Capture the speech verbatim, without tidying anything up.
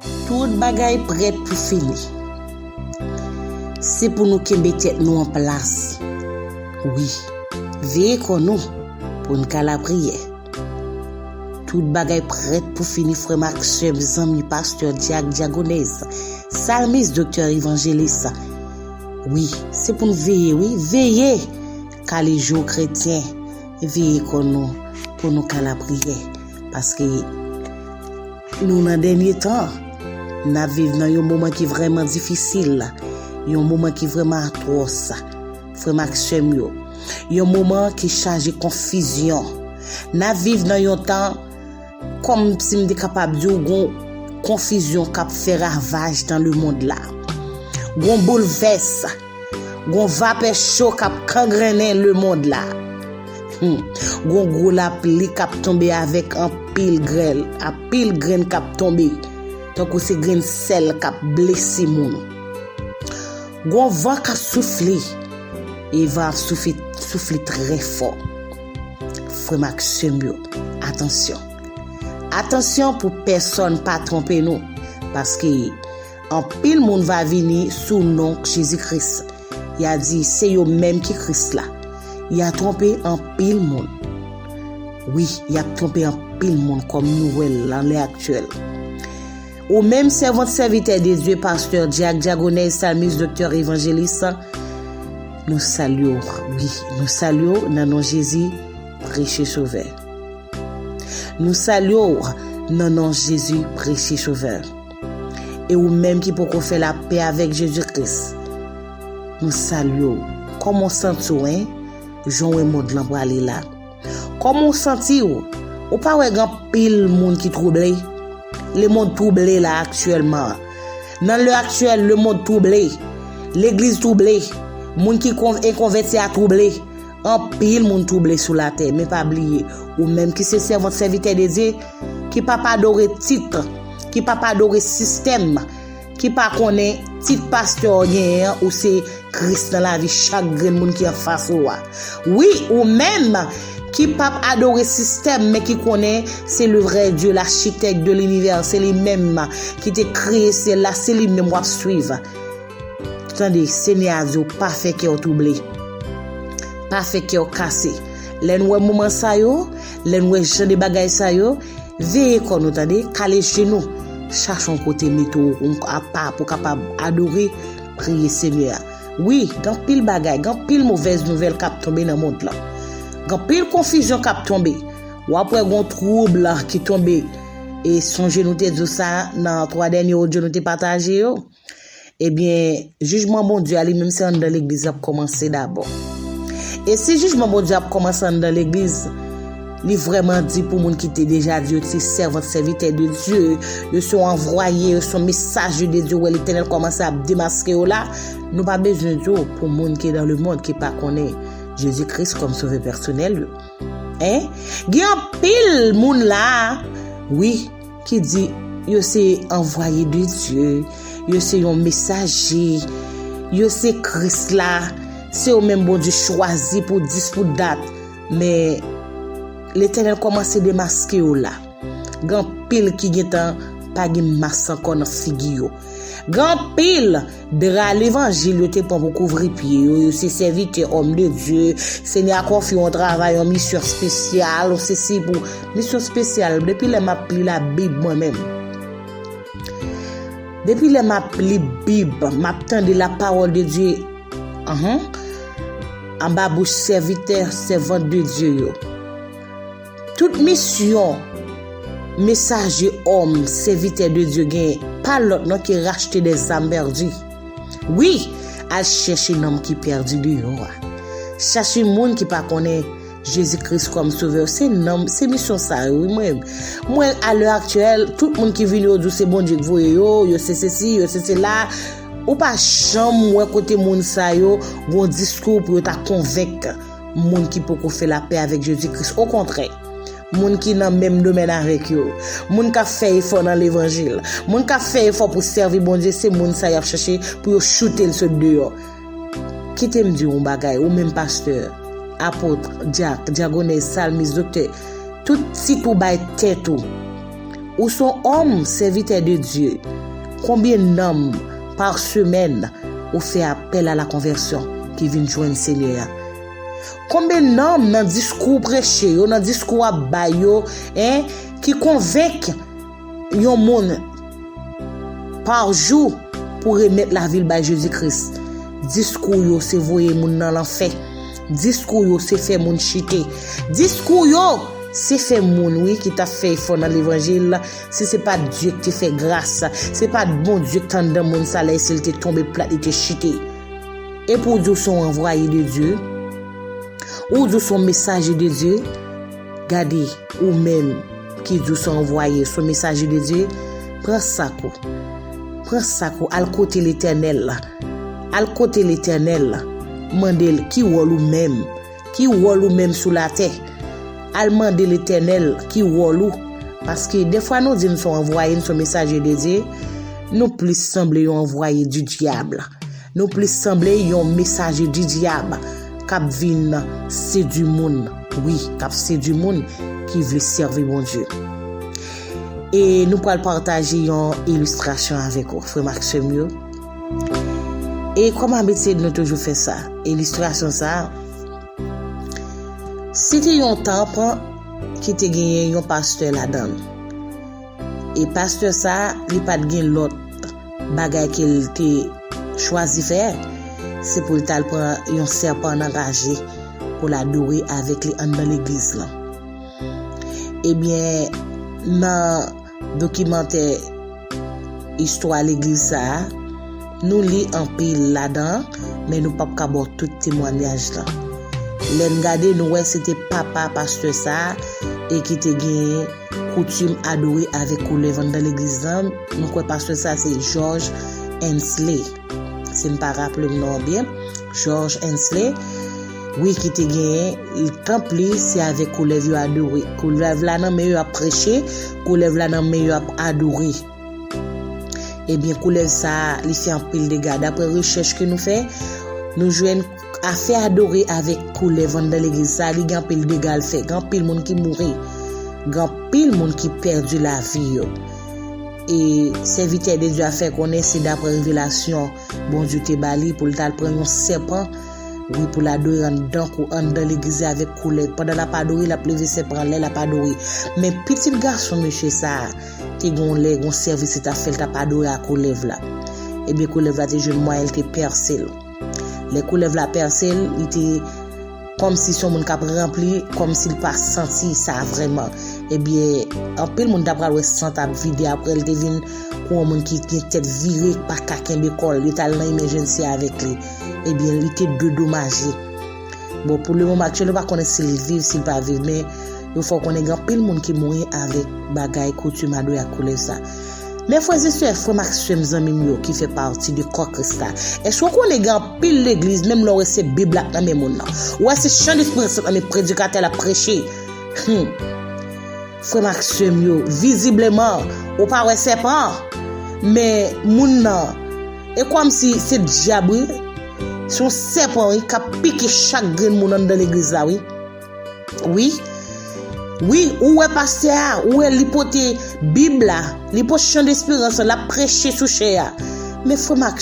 Tout bagay prèt pou fini. Se pou nou kenbe tèt nou an plas. Wi, veye kò nou pou n ka lapriyè. Tout bagay prèt pou fini, frè m ak sè m, zanmi, pastè, dyak, dyagonès, salmis, doktè, evanjelis. Wi, se pou n veye, wi, veye. Kale je w, kretyen, veye kò nou pou nou ka lapriyè. Paske nou nan dènye tan. N ap viv nan yon moman ki vrèman difisil, yon moman ki vrèman atwòs, frè m ak sè m yo. Yon moman ki chaje konfizyon. N ap viv nan yon tan, kòmsi m te kapab di w, gon konfizyon k ap fè ravaj nan lemonn la. Gon boulvès, gon vapè cho k ap kangrennen lemonn la. Hmm. Gon gwo lapli k ap tonbe avèk anpil grèl, anpil grenn k ap tonbe, tankou se grenn sèl k ap blese moun. Gon van k ap soufle, e van ap soufle, soufle trè fò. Frè m ak sè m yo, atansyon. Atansyon pou pèsonn pa twonpe nou, paske anpil moun va vini sou non Jezi Kris. Y a di se yo menm ki Kris la. Y a twonpe anpil moun. Wi, y ap twonpe anpil moun kòm nou wè l nan lè aktyèl. Ou menm sèvant, sèvitè de Dye, pastè, dyak, dyagonès, salmis, doktè, evanjelis, nou salye w. Wi, nou salye w nan non Jezi, preche Sovè. Nou salye w nan non Jezi, preche Sovè. E ou menm ki poko fè lapè avèk Jezi Kris, nou salye w. Kòman w santi w, en? Jan w wè mond lan prale la. Kòman w santi w? Ou pa wè gen anpil moun ki twouble? Lemonn twouble la aktyèlman. Nan lè aktyèl, lemonn twouble. Legliz twouble. Moun ki kon-, e konvèti a twouble. Anpil moun twouble sou latè, men pa bliye, ou menm ki se sèvant, sèvitè de Dye, ki p ap adore tit, ki p ap adore sistèm, ki pa konnen tit pastè w genyen an, ou se Kris nan lavi chak grenn moun ki anfas ou a. Wi, ou menm ki p ap adore sistèm, men ki konnen se le vrè Dye, lachitèk de linivè, se li menm ki te kreye syèl la, se li menm w ap swiv. Tande, Senyè a di w, pa fè kè w twouble. Pa fè kè w kase. Lè n wè moman sa yo, lè n wè jan de bagay sa yo, veye kò nou, tande, kale je nou. Chache yon kote mete w apa pou w kapab adore, priye Senyè a. Wi, gen anpil bagay, gen anpil movèz nouvèl k ap tonbe nan mond lan. Gen anpil konfizyon k ap tonbe. W ap wè gen yon twoub ki tonbe. E sonje nou te di w sa nan twa dènye odyo nou te pataje yo. Ebyen, jijman Bondye a li menm se anndan legliz l ap kòmanse dabò. E si jijman Bondye ap kòmanse anndan legliz, li vrèman di pou moun ki te deja di yo se sèvant, sèvitè de Dye, yo se yon anvwaye, yo se yon mesaje de Dye, wè Letènèl kòmanse ap demaske yo la, nou pa bezwen di w pou moun ki dan lemonn ki pa konnen Jezi Kris kòm sovè pèsonèl yo. En? Gen anpil moun la, wi, ki di yo se anvwaye de Dye, yo se yon mesaje, yo se Kris la, se yo menm Bondye chwazi pou dis pou dat. Men Letènèl kòmanse demaske yo la. Gen anpil ki gentan pa gen mas ankò nan figi yo. Gen anpil dra levanjil yo te pran pou kouvri pye yo, yo se sèvitè, òm de Dye. Senyè a konfye yon travay, yon misyon espesyal, yon sesi pou misyon espesyal. Depi lè m ap li Labib mwen menm, depi lè m ap li Bib, m ap tande lapawòl de Dye, anhan, anba bouch sèvitè, sèvant de Dye yo. Tout misyon mesaje, òm, sèvitè de Dye gen pa lòt non ke rachte dè zam pèdi. Wi, al chèche nanm ki pèdi deyò a. Chache moun ki pa konnen Jezi Kris kòm sovè. Se nanm, se misyon sa yo, wi, mwen. Mwen, a lè aktyèl, tout moun ki vini yo di w se Bondye k voye yo, yo se sesi, yo se sela. Ou pa janm wè kote moun sa yo gon diskou pou yo ta konvenk moun ki poko fè lapè avèk Jezi Kris. Okontrè, moun ki nan menm domèn avèk yo, moun k ap fè efò nan levanjil, moun k ap fè efò pou sèvi Bondye, se moun sa y ap chache pou yo choute l sot deyò. Kite m di w yon bagay, ou menm pastè, apot, dyak, dyagonès, salmis, doktè, tout tit ou bay tèt ou, Ou se yon òm, sèvitè de Dye. Konbyen nanm pa semèn ou fè apèl a la konvèsyon ki vin jwenn Senyè a? Konbyen nanm nan diskou w preche yo, nan diskou w ap bay yo, en, ki konvenk yon moun pa jou pou remèt lavi l bay Jezi Kris? Diskou yo se voye moun nan lanfè. Diskou yo se fè moun chite. Diskou yo se fè moun, wi, ki t ap fè efò nan levanjil, si se pa t Dye ki te fè gras, se pa t Bondye ki t anndan moun sa la, e si l te tonbe plat, li te chite. Epi w di w se yon anvwaye de Dye? Ou di w se yon mesaje de Dye? Gade, ou menm ki di w se yon anvwaye, se yon mesaje de Dye, pran sak ou. Pran sak ou, al kote Letènèl la. Al kote Letènèl la. Mande l ki wòl ou menm. Ki wòl ou menm sou latè? Al mande Letènèl ki wòl ou. Paske dèfwa nou di n se yon anvwaye, n se yon mesaje de Dye, nou plis sanble yon anvwaye di dyab. Nou plis sanble yon mesaje di dyab k ap vin sedui moun. Wi, k ap sedui moun ki vle sèvi Bondye. E nou pral pataje yon ilistrasyon avèk ou, frè m ak sè m yo. E kòm abitid, nou toujou fè sa. Ilistrasyon sa a, se te yon tanp ki te genyen yon pastè ladan l. E pastè sa a, li pa t gen lòt bagay ke l te chwazi fè, se pou l t al pran yon sèpan nan raje pou l adore avèk li anndan legliz lan. Ebyen, nan dokimantè istwa legliz sa a, nou li anpil ladan, men nou p ap ka ba w tout temwayaj lan. Lè n gade, nou wè se te papa pastè sa a e ki te gen koutim adore avèk koulèv anndan legliz lan. Nou kwè pastè sa a se George Hensley. Si m pa raple m non an byen, George Hensley, wi, ki te genyen tanp li, se avèk koulèv yo adore. Koulèv la nan men yo ap preche, koulèv la nan men yo ap adore. Ebyen, koulèv sa a, li fè anpil dega. Daprè rechèch ke nou fè, nou jwenn afè adore avèk koulèv anndan legliz sa a, li gen anpil dega l fè. Gen anpil moun ki mouri. Gen anpil moun ki pèdi lavi yo. E sèvitè de Dye a fè konnen se daprè revelasyon Bondye te ba li pou l t al pran yon sèpan, wi, pou l adore anndan kou, anndan legliz la avèk koulèv. Pandan l ap adore, l ap leve sèpan anlè, l ap adore. Men pitit gason mesye sa a, te gen yon lè, gen yon sèvis li t ap fè, l t ap adore ak koulèv la. Ebyen, koulèv la te jwenn mwayen, li te pèse l. Lè koulèv la pèse l, li te kòmsi se yon moun k ap ranpli, kòmsi l pa santi sa vrèman. Ebyen, anpil moun ta pral wè san t ap vide, aprè l te vin kou yon moun ki gen tèt vire, pa ka kenbe kò l, yo t al nan emergency avèk li. Ebyen, li te dedomaje. Bon, pou le moman aktyèl, nou pa konnen si l viv, si l pa viv, men yo fè w konnen gen anpil moun ki mouri avèk bagay koutim adore ak koulèv sa. Men frè e sè, frè m ak sè m, zanmi m yo ki fè pati de kò Kris la, èske w konnen gen anpil legliz, menm lè w wè se Bib la k nan men moun nan, w wè se chan desperans nan men predikatè l ap preche? Hmm. Frè m ak sè m yo, vizibleman, ou pa wè sèpan, men moun nan, e kòmsi se dyab, wi. Se yon sèpan, wi, k ap pike chak grenn moun anndan legliz la, wi. Wi. Wi, ou wè pastè a, ou wè li pote Bib la, li pote chan desperans la, l ap preche sou chè a. Men frè m ak